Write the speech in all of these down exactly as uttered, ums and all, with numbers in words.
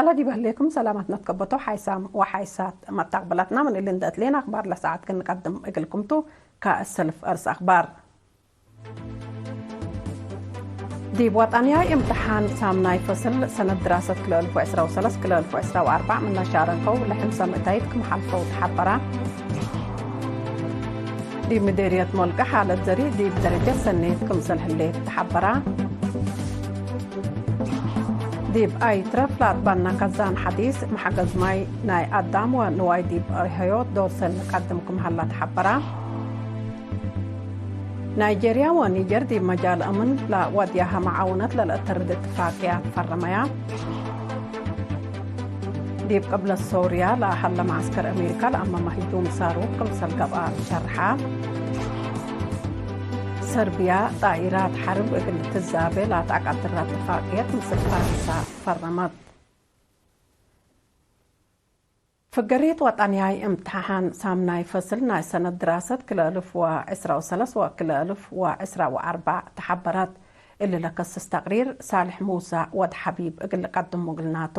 ሰላ ዲብ ህሌኩም ሰላመትነ ትከበቶ ሓይሳም ወሓይሳት መታቅብላትና፣ ምን እሊ እንዴ እትሌን አክባር ለሰዓት ክንቀድም እግልኩም ቱ። ከእሰልፍ አርስ አክባር። ዲብ ወጠንያይ እምትሓን ሳምናይ ፈስል ሰነት ድራሰት ክልኤ እልፍ ወዕስራ ወሰለስ ክልኤ እልፍ ወዕስራ ወአርበዕ ምነ ሻረከው ለሐምሰ ምእታይት ክም ሐልፈው ተሐበራ። ዲብ ምዴርየት ሞልቀ ሓለት ዘሪ ዲብ ደረጀት ሰኔት ክምሰል ህሌት ተሐበራ። ዲብ አይትረፍ ለአትበነ ከዛን ሐዲስ መሐገዝ ማይ ናይ አዳም ወንዋይ ዲብ ርሀዮት ዶር ሰኒ ቀድም ክም ሀላ ተሐበራ። ናይጄርያ ወኒጀር ዲብ መጃል አምን ለወድያሀ መዓውነት ለልአተርድ እትፋቅያት ፈረመያ። ዲብ ቅብለት ሶርያ ለሀለ መዐስከር አሜሪካ ለአመመ ህጁም ሳሩክ ክምሰል ገብአ ሸርሐ። ሰርብያ ጣኢራት ሐርብ እግል ትዛቤ ለአትአቀድረ እትፋቅየት ምስል ፈረንሳ ፈረመት። ፍገሪት ወጠንያይ እምትሓን ሳምናይ ፈስል ናይ ሰነት ድራሰት ክልኤ እልፍ ወዕስራ ወሰለስ ወክልኤ እልፍ ወዕስራ ወአርበዕ ተሐበረት። እሊ ለከስስ ተቅሪር ሳልሕ ሙሳ ወድ ሐቢብ እግል ልቀድሙ እግልናቱ።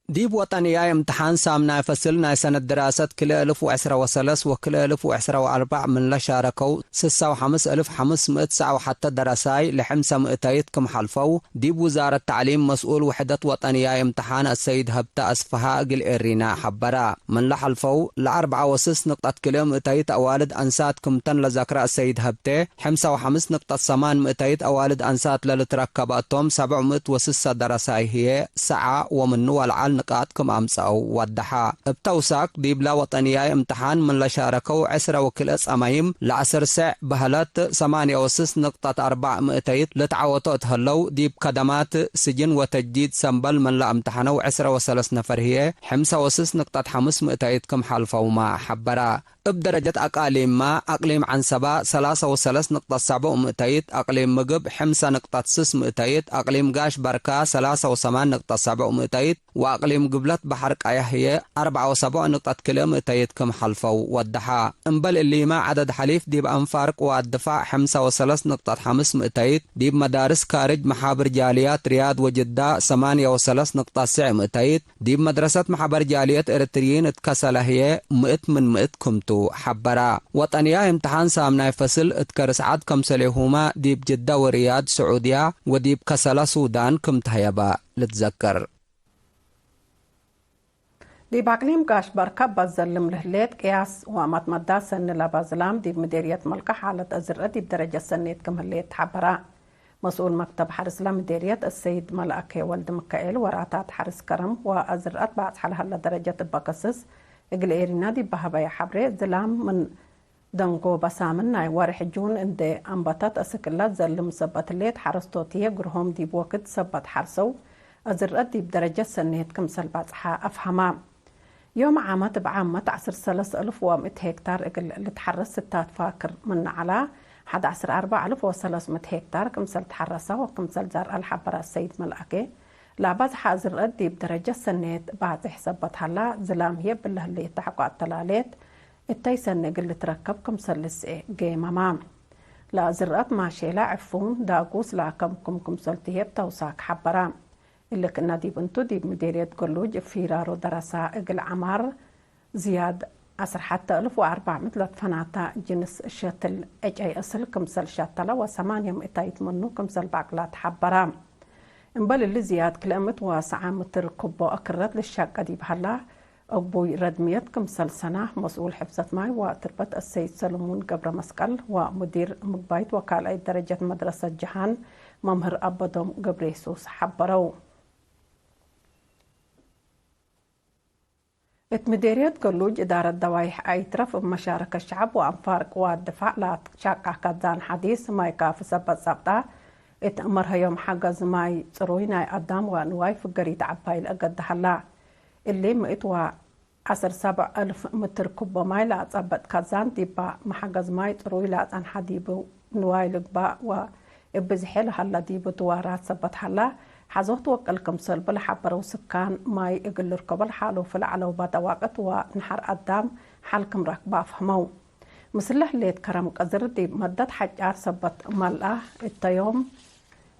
ዲብ ወጠንያይ እምትሓን ሳምናይ ፈስል ናይ ሰነት ድራሰት ክልኤ እልፍ ወዕስራ ወሰለስ ወክልኤ እልፍ ወዕስራ ወአርበዕ ምን ለሻረከው ስሳ ወሐምስ እልፍ ሐምስ ምእት ሰዕ ወሐተ ደረሳይ ለሐምሰ ምእተይት ክም ሐልፈው፣ ዲብ ውዛረት ተዕሊም መስኡል ውሕደት ወጠንያይ እምትሓን አሰይድ ሀብተ አስፍሃ እግል ኤሪና ሐበረ። ምን ለሐልፈው ለአርበዓ ወስስ ንቅጠት ክልኤ ምእተይት አዋልድ አንሳት ክምተን ለዘክረ አሰይድ ሀብቴ፣ ሕምሰ ወሐምስ ንቅጠት ሰማን ምእተይት አዋልድ አንሳት ለልትረከበ እቶም፣ ሰብዕ ምእት ወስሰ ደረሳይ ህዬ ሰዓ ወምኑ ወለዐል ንቃጥ ክም አምጸአው ወደሐ። እብ ተውሳክ፣ ዲብለ ወጠንያይ እምትሓን ምን ለሻረከው ዕስረ ወክልኤ ጸማይም ለዐስር ሰዕ በህለት፣ ሰማንየ ወስስ ንቅጠት አርበዕ ምእተይት ልትዓወቶ እት ህለው፣ ዲብ ከደማት ስጅን ወተጅዲድ ሰምበል ምን ለአምተሐነው ዕስረ ወሰለስ ነፈር ህዬ፣ ሕምሰ ወስስ ንቅጠት ሐምስ ምእተይት ክም ሐልፈውመ ሐበረ። እብ ደረጀት አቃሊምመ፣ አቅሊም ዐንሰበ ሰላሰ ወሰለስ ንቅጠት ሰብዑ ምእተይት፣ አቅሊም ምግብ ሕምሰ ንቅጠት ስስ ምእተይት፣ አቅሊም ጋሽ በርከ ሰላሰ ወሰማን ንቅጠት ሰብዑ ምእተይት፣ ወአቅሊም ግብለት በሐር ቀየሕ ህዬ አርበዐ ወሰብዑ ንቅጠት ክልኤ ምእተይት ክም ሐልፈው ወደሐ። እምበል እሊመ፣ ዐደድ ሐሊፍ ዲብ አንፋርቅ ወአድፋዕ ሕምሰ ወሰለስ ንቅጠት ሐምስ ምእተይት፣ ዲብ መዳርስ ካርጅ መሓብር ጃልያት ርያድ ወጅዳ ሰማንየ ወሰለስ ንቅጠት ስዕ ምእተይት፣ ዲብ መድረሰት መሕበር ጃልየት ኤረትርዪን እት ከሰለ ህዬ ምእት ምን ምእት ክምቱ ሐበረ። ወጠንያይ እምትሓን ሳምናይ ፈስል እት ከርስ ዐድ ከምሰሌሁመ ዲብ ጅደ ወርያድ ስዑድያ ወዲብ ከሰለ ሱዳን ክም ተህየበ ልትዘከር። ዲብ አቅሊም ጋሽ በርከ በዘልም ለህሌት ቅያስ ወመትመዳ ሰኒ ለበ ዝላም ዲብ ምዴርየት መልቀ ሓለት አዝርእ ዲብ ደረጀት ሰኔት ክም ህሌት ተሐበረ። መስኡል መክተብ ሐርስ ለምዴርየት አሰይድ መልአኬ ወልድ ምካኤል፣ ወራታት ሐርስ ከረም ወአዝርአት ባጽሐ ለሀለ ደረጀት እበ ከስስ እግል ኤሪና ዲብ በሀበየ ሐብሬ፣ ዝላም ምን ደንጎበ ሳምን ናይ ወሬሕ ጁን እንዴ አንበተት፣ አስክ እለ ዘልም ሰበት ህሌት ሐረስቶት ህዬ ግርሆም ዲብ ወክድ ሰበት ሐርሰው፣ አዝርአት ዲብ ደረጀት ሰኔት ክምሰል ባጽሐ አፍሀመ። ዮም ዓመት እብ ዓመት ዐስር ሰለስ እልፍ ወምእት ሄክታር እግል ልትሐረስ ስታት ፋክር ምነ ዐላ፣ ሐድ ዐስር አርበዕ እልፍ ወሰለስ ምእት ሄክታር ክምሰል ተሐረሰ ወክምሰል ዘርአ ለሐበረ አሰይድ መልአኬ፣ ለአባጽሐ አዝርአት ዲብ ደረጀት ሰኔት ባጽሕ ሰበት ሀላ፣ ዝላም ህዬ እብለ ህሌት ተሐቆ አተላሌት እተይ ሰኒ እግል ልትረከብ ክምሰል ልስኤ ጌመመ። ለአዝርአት ማሼላ፣ ዕፉን፣ ዳጉስ ለአከምኩም ክምሰልቱ ህዬ እብ ተውሳክ ሐበረ። እሊ ክእነ ዲብ እንቱ፣ ዲብ ምዴርየት ገሉጅ እብ ፊራሮ ደረሳ እግል ዐማር ዝያድ ዐስር ሐተ እልፍ ወአርበዕ ምእት ለትፈናተ ጅንስ ሸትል ዕጨይ እስል ክምሰል ሸተለ ወሰማንየ ምእታይት ምኑ ክምሰል በቅላ ተሐበረ። እምበል እሊ ዝያድ ክልኤ ምእት ወሰዓ ምትር ኩቦ አክረት ልሸቀ ዲብ ሀላ፣ አግቡይ ረድምየት ክምሰል ሰና፣ መስኡል ሕፍዘት ማይ ወትርበት አሰይድ ሰለሙን ገብረመስቀል ወሙዲር ምግባይት ወካልአይት ደረጀት መድረሰት ጀሃን መምህር አበዶም ገብረየሱስ ሐበረው። እት ምዴርየት ገሉጅ እዳረት ደዋይሕ አይትረፍ እብ መሻረከት ሸዐብ ወአንፋር ቅዋት ድፋዕ ለአትሻቃ ከዛን ሐዲስ ማይ ካፊ ሰበት ጸብጣ እት መርሀዮም ሐገዝ ማይ ጽሩይ ናይ አዳም ወንዋይ ፍገሪት ዐባይ ለአገደ ሀላ። እሊ ምእት ወዐስር ሰብዕ እልፍ ምትር ኩቦ ማይ ለአጸበጥ ከዛን ዲባ መሐገዝ ማይ ጽሩይ ለአጸንሐ ዲቡ ንዋይ ልግባእ ወእብ ብዝሔ ለሀለ ዲቡ ድዋራት ሰበት ሀላ፣ ሐዞት ወቅል ክምሰል ብለሐበረው ስካን ማይ እግል ልርከቦ ለሓሉፍ ለዐለው ባደ ዋቅት ወነሐር አዳም ሐል ክም ረክበ አፍህመው። ምስለ ህሌት ከረም ቀዝር ዲብ መደት ሐጫር ሰበት መልአ እተ ዮም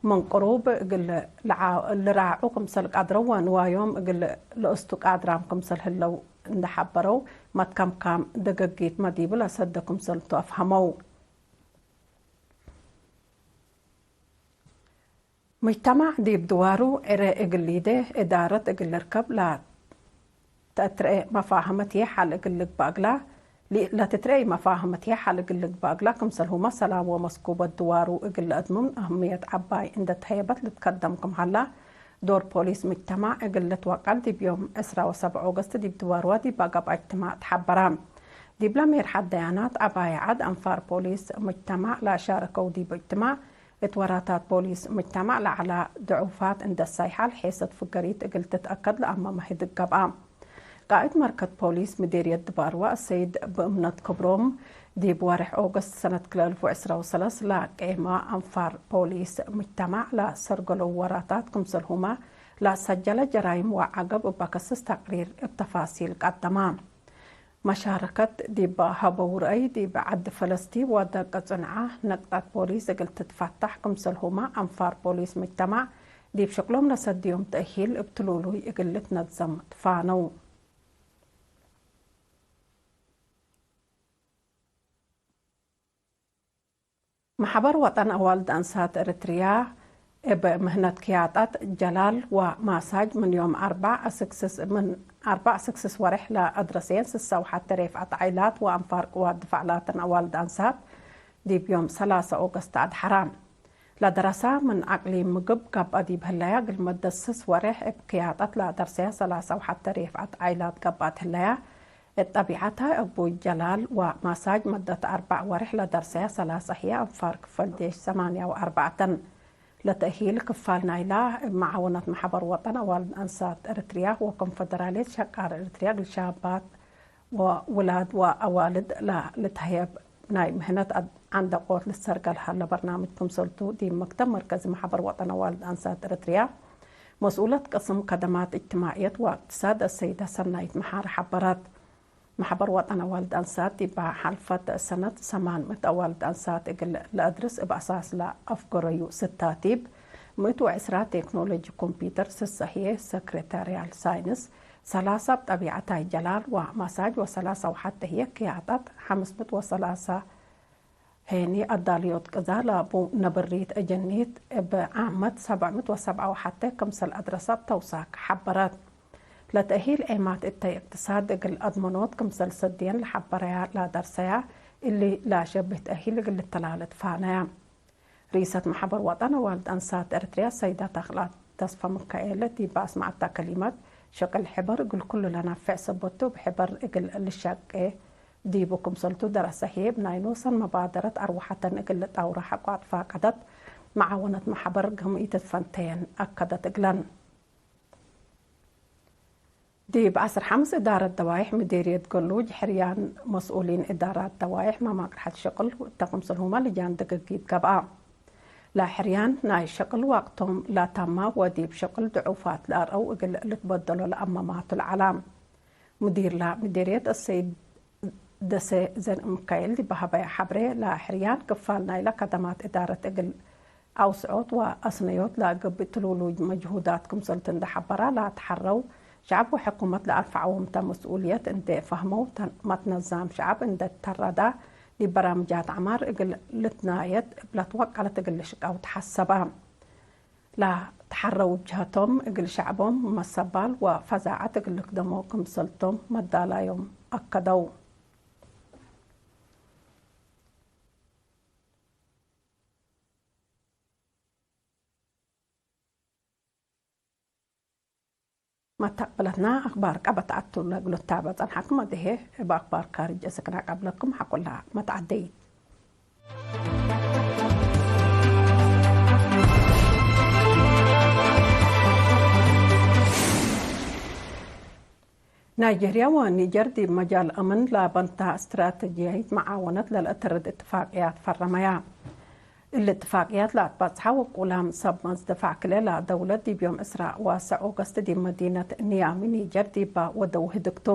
ምን ቅሩብ እግል ልዓ-፣ ልራዑ ክምሰል ቀድረው ወንዋዮም እግል ለእስቱ ቃድራም ክምሰል ህለው እንደ ሐበረው፣ መትከምካም ደገጊት መዲቡ ለሰደ ክምሰል ቱ አፍሀመው። ሙጅተማዕ ዲብ ድዋሩ ዕረ እግል ሊዴ፣ እዳረት እግል ልርከብ ለትትረኤ መፋህመት ህዬ ሐል እግል ልግበእ እግላ፣ ሊ-፣ ለትትረኤ መፋህመት ህዬ ሐል እግል ልግበእ እግላ፣ ክምሰልሁመ ሰላም ወመስኩበት ድዋሩ እግል ለአድምም አህምየት ዐባይ እንደ ተሀየበት ልትከደም ክም ሀላ፣ ዶር ፖሊስ ሙጅተማዕ እግል ልትወቀል ዲብ ዮም ዕስራ ወሰብዕ ኦገስት ዲብ ድዋርዋ ዲብ አገብአ እጅትማዕ ተሐበረ። ዲብለ ሜርሐት ደያናት ዐባይ ዐድ አንፋር ፖሊስ ሙጅተማዕ ለአሻረከው ዲብ እጅትማዕ፣ እት ወራታት ፖሊስ ሙጅተማዕ ለዐላ ድዑፋት እንደ ሳይሐል ሔሰት ፍገሪት እግል ትትአከድ ለአመመ ህድግ ገብአ። ቃእድ መርከዝ ፖሊስ ምዴርየት ድባርዋ አሰይድ ብእምነት ክብሮም፣ ዲብ ወርሕ ኦገስት ሰነት ክልኤ አልፍ ወዕስራ ወሰለስ ለቄመ አንፋር ፖሊስ ሙጅተማዕ ለሰርገለው ወራታት ክምሰልሁመ ለሰጀለ ጀራይም ወዐገብ እበ ከስስ ተቅሪር እብ ተፋሲል ቀደመ። መሻረከት ዲብ ሀበው ረአይ፣ ዲብ ዐድ ፈለስቲ ወደቅ ጽንዓ ነቅጣት ፖሊስ እግል ትትፈታሕ፣ ክምሰልሁመ አንፋር ፖሊስ ሙጅተማዕ ዲብ ሽቅሎም ለሰድዮም ተእሂል እብ ትሉሉይ እግል ልትነዘም ትፋነው። መሐበር ወጠን አዋልድ አንሳት ኤረትርያ፣ እብ ምህነት ክያጠት ጀላል ወማሳጅ ምን ዮም አርበዕ አስክስስ፣ ምን አርበዕ አስክስስ ወሬሕ ለአድረሰየን ስሳ ወሐቴ ሬፍዐት ዓይላት ወአንፋር ቅዋት ድፋዕ ላተን አዋልድ አንሳት፣ ዲብ ዮም ሰላሰ ኦገስት አድሐራ። ለደረሳ ምን አቅሊም ምግብ ገብአ ዲብ ህለያ፣ እግል መደት ስስ ወሬሕ እብ ክያጠት ለአደርሰያ ሰላሰ ወሐቴ ሬፍዐት ዓይላት ገብአት ህለያ፣ እት ጠቢዐተ እቡ ጀላል ወማሳጅ መደት አርበዕ ወሬሕ ለደርሰያ ሰላሰ ህያ አንፋር ክፈል ዴሽ ሰማንያ ወአርበዕተን። ለተእሂል ክፋል ናይላ እብ መዓወነት መሐበር ወጠን አዋልድ አንሳት ኤረትርያ ወኮንፈደራልየት ሸቃር ኤረትርያ እግል ሻባት ወውላድ ወአዋልድ ለልትሀየብ ናይ ምህነት አድ-፣ ዐንደቆት ልትሰርገል ሀለ በርናምጅ ክምሰልቱ፣ ዲብ መክተብ መርከዚ መሐበር ወጠን አዋልድ አንሳት ኤረትርያ መስኡለት ቅስም ከደማት እጅትማዕየት ወእቅትሳድ አሰይደ ሰናይት መሓሪ ሐበረት። መሐበር ወጠን አዋልድ አንሳት ዲብ ሐልፈት ሰነት ሰማን ምእት አዋልድ አንሳት እግል ለአድርስ እብ አሳስ ለአፍገረዩ ስታቲብ፣ ምእት ወዕስራ ቴክኖሎጂ ኮምፒውተር፣ ስሰ ህዬ ሰክሬታሪያል ሳይንስ፣ ሰላሳ እብ ጠቢዐታይ ጀላል ወማሳጅ ወሰላሳ ወሐቴ ህዬ ክያጠት፣ ሐምስ ምእት ወሰላሳ ሄኒ አዳልዮት ቅዛ ለቡ ነብሪት አጀኒት እብ ዓመት ሰብዕ ምእት ወሰብዓ ወሐቴ ክምሰል አድረሰት ተውሳክ ሐበረት። ለተእሂል ዔማት እተይ እቅትሳድ እግል አድመኖት ክምሰል ሰድየን ለሐበረያ ለደርሰያ እሊ ለሸብህ ተእሂል እግል ልተላለት ፋነያ። ርኢሰት መሐበር ወጠን አዋልድ አንሳት ኤረትርያ ሰይዳት አክላቅ ተስፋ ሚካኤል ዲብ አስመዐታ ከሊመት፣ ሸቅል ሕበር እግል ኩሉ ለናፌዕ ሰበት ቱ፣ እብ ሕበር እግል ልሸቄ ዲቡ ክምሰልቱ ደረሰ ህዬ፣ እብ ናይ ኖሰን መባደረት አርወሐተን እግል ልጣውረ ሐቆ አትፋቀደት መዓወነት መሐበር ግህም ኢትትፈንተየን አከደት እግለን። ዲብ ዐስር ሐምስ እዳረት ደዋይሕ ምዴርየት ገሉጅ፣ ሕርያን መስኡሊን እዳራት ደዋይሕ መማቅርሐት ሸቅል እተ ክምሰልሁመ ልጃን ድግጊት ገብአ። ለሕርያን ናይ ሸቅል ዋቅቶም ላታማ ወዲብ ሸቅል ድዑፋት ለአርአው እግል ልትበደሎ ለአመማቱ ለዐላ። ሙዲርላ ምዴርየት አሰይድ ደሴ ዘንእምካኤል ዲብ ሀበያ ሐብሬ፣ ለሕርያን ክፋል ናይለ ከደማት እዳረት እግል አውስዖት ወአስነዮት ለገብእ ትሉሉይ መጅሁዳት ክምሰልቱ እንደ ሐበራ፣ ለአትሐረው ሸዐብ ወሕኩመት ለአርፈዐዎም ተ መስኡልየት እንዴ ፈህመው፣ ተ-፣ መትነዛም ሸዐብ እንዴ ተረዳ፣ ዲብ በራምጃት ዐማር እግል ልትናየት እብ ለትወቀለት እግል ልሽቀው ተሐሰበ። ለተሐረው ጅሀቶም እግል ሸዕቦም መሰባል ወፈዛዐት እግል ልክደሞ ክምሰልቶም መዳላዮም አከደው። መተቅብለትና አክባር ቀበት አቱ ለእግሉ ታበ ጸንሐኩም። አድሄ እብ አክባር ካርጅ እስክ ነቀብለኩም። ሐቆላ መትዓደይት። ናይጄርያ ወኒጀር ዲብ መጃል አምን ለበንታ እስትራተጅያይት መዓወነት ለልአተርድ እትፋቅያት ፈረመያ። እሊ እትፋቅያት ለአትባጽሐ ወቁላም ሰብ መዝ ድፋዕ ክልኤ ለደውለት ዲብ ዮም ዕስራ ወሰዕ ኦገስት ዲብ መዲነት ኒያሚ ኒጀር ዲባ ወደው ህድግቱ።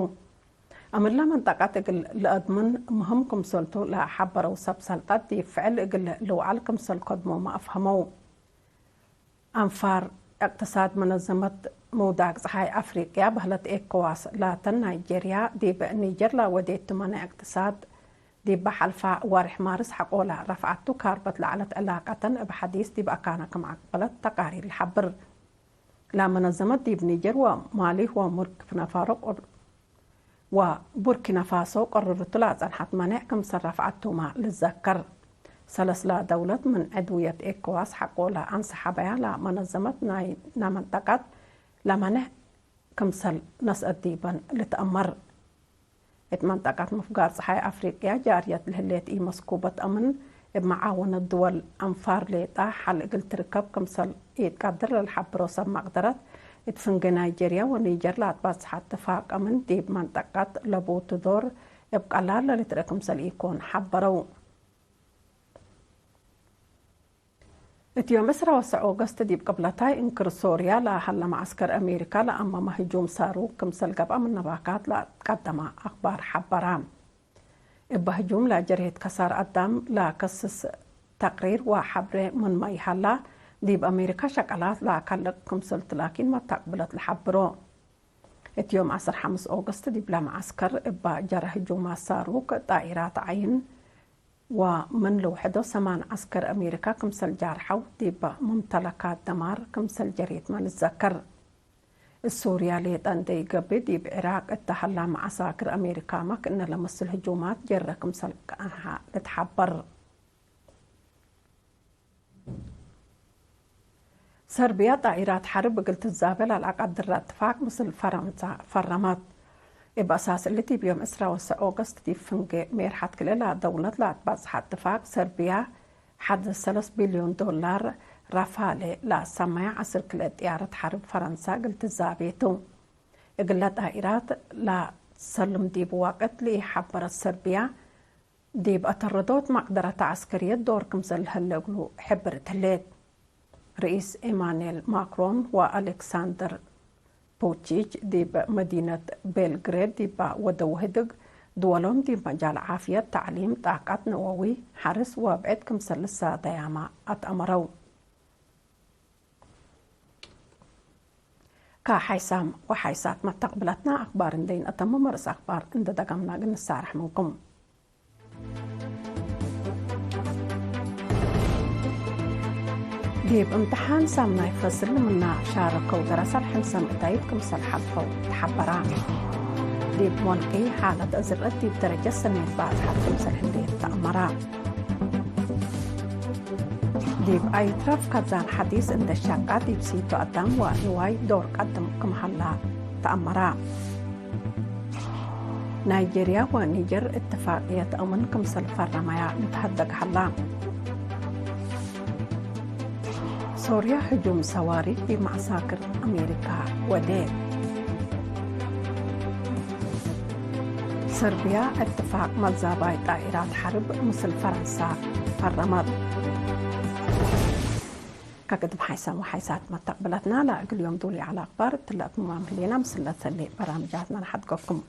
አምላ መንጠቀት እግል ለአድምን ምህም ክምሰልቱ ለሐበረው ሰብ ሰልጠት ዲብ ፍዕል እግል ልውዓል ክምሰል ከድሞመ አፍሀመው። አንፋር እቅትሳድ መነዘመት ምውዳቅ ጸሓይ አፍሪቅያ በህለት ኤኮዋስ ላተን ናይጄርያ፣ ዲብ ኒጀር ለወዴት ትመነ እቅትሳድ፣ ዲብ ሐልፋ ወሬሕ ማርስ ሐቆላ ረፍዐቱ ካርበት ለዐለት ዕላቀተን እብ ሐዲስ ዲብ አካነ ክም አቅበለት ተቃሪር ለሐብር። ለመነዘመት ዲብ ኒጀር ወማሊ ወቡርኪና ፋሶ ቅር-፣ ወቡርኪና ፋሶ ቅርርቱ ለአጸንሐት መኔዕ ክምሰል ረፍዐቱመ ልዘከር። ሰለስለ ደውለት ምን ዕድውየት ኤኮዋስ ሐቆለ አንሰሐበያ ለመነዘመት ናይነ መንጠቀት ለመኔዕ ክምሰል ነስአት ዲበን ልትአመር። እት መንጠቀት ምፍጋር ጸሓይ አፍሪቅያ ጃርየት ለህሌት ኢመስኩበት አምን፣ እብ መዓወነት ድወል አንፋር ሌጠ ሐል እግል ትርከብ ክምሰል ኢትቀድር ለልሐብሮ ሰብ መቅደረት፣ እት ፍንጌ ናይጄርያ ወኒጀር ለአትባጽሐ እትፋቅ አምን ዲብ መንጠቀት ለቦቱ ዶር እብ ቀላል ለልትርእ ክምሰል ኢኮን ሐበረው። እት ዮም ዕስራ ወሰዕ ኦገስት ዲብ ቅብለታይ እንክር ሶርያ ለሀለ መዐስከር አሜሪካ ለአመመ ህጁም ሳሩክ ክምሰል ገብአ ምነ ባካት ለአትቀደመ አክባር ሐበረ። እበ ህጁም ለጀርሔት ከሳር አዳም ለከስስ ተቅሪር ወሐብሬ ምንመ ይሀላ፣ ዲብ አሜሪካ ሸቀላት ለአከልቅ ክምሰልቱ ላኪን መታቅብለት ለሐብሮ። እት ዮም ዐስር ሐምስ ኦገስት ዲብለ መዐስከር እበ ጀረ ህጁማት ሳሩክ ጣኢራት ዐይን ወምን ልውሕዶ ሰማን ዐስከር አሜሪካ ክምሰል ጃርሐው፣ ዲብ ሙምተለካት ደማር ክምሰል ጀሬትመ ልትዘከር። እት ሱርያ ሌጠ እንዴ ኢገብእ፣ ዲብ ዒራቅ እተ ሀላ መዐሳክር አሜሪካመ ክእነ ለመስል ህጁማት ጀረ ክምሰል ቀንሐ ልትሐበር። ሰርብያ ጣኢራት ሐርብ እግል ትዛቤ ለለአቀድረ እትፋቅ ምስል ፈረንሳ ፈረመት። እብ አሳስ እሊ፣ ዲብ ዮም ዕስራ ወሰዕ ኦገስት ዲብ ፍንጌ ሜርሐት ክልኤ ለደውለት ለአትባጽሐ እትፋቅ፣ ሰርብያ ሐድ ሰለስ ቢልዮን ዶላር ራፋሌ ለአሰመየ ዐስር ክልኤ ጥያረት ሐርብ ፈረንሳ እግል ትዛቤ ቱ። እግለ ጣኢራት ለሰልም ዲብ ወቅት ለኢሐበረት ሰርብያ፣ ዲብ አተረዶት መቅደረት ዐስከርየት ዶር ክምሰል ለህለ እግሉ ሕብርት ህሌት። ርኢስ ኢማኑኤል ማክሮን ወአሌክሳንደር ቡቺች ዲብ መዲነት ቤልግሬድ ዲብ ወደው ህድግ፣ ድወሎም ዲብ መጃል ዓፍየት፣ ተዕሊም፣ ጣቀት ነወዊ፣ ሐርስ ወብዕድ ክምሰል ልሳደያመ አትአመረው። ከሐይሳም ወሐይሳት መተቅብለትነ አክባር እንዴ ኢነአተምም፣ ርእስ አክባር እንዴ ደገምነ እግል ንሳረሕ ምንኩም። ዲብ እምትሓን ሳምናይ ፈስል ምና ሻረከው ደረሰ ለሐምሰ ምእታይት ክምሰል ሐልፈው ተሐበራ። ዲብ ሞልቂ ሓለት እዝርአት ዲብ ደረጀት ሰኔት ባጽሐት ክምሰል ህሌት ተአመራ። ዲብ አይትረፍ ከዛን ሐዲስ እንዴ ሸቃ፣ ዲብ ሲቶ አዳም ወንዋይ ዶር ቀድም ክም ሀላ ተአመራ። ናይጄርያ ወኒጀር እትፋቅየት አምን ክምሰል ፈረመያ ልትሀደግ ሀላ። ሶርያ ህጁም ሰዋሪክ ዲብ መዐሳክር አሜሪካ ወዴ። ሰርብያ እትፋቅ መዛባይ ጣኢራት ሐርብ ምስል ፈረንሳ ፈረመት። ከቅድም ሓይሳም ወሓይሳት መተቅብለትና ለእግል ዮም ዱሊ ዐለ አክባር እትለ አትምማም ህሌና፣ ምስል ለተሌ በራምጃትነ ነሐድገኩም።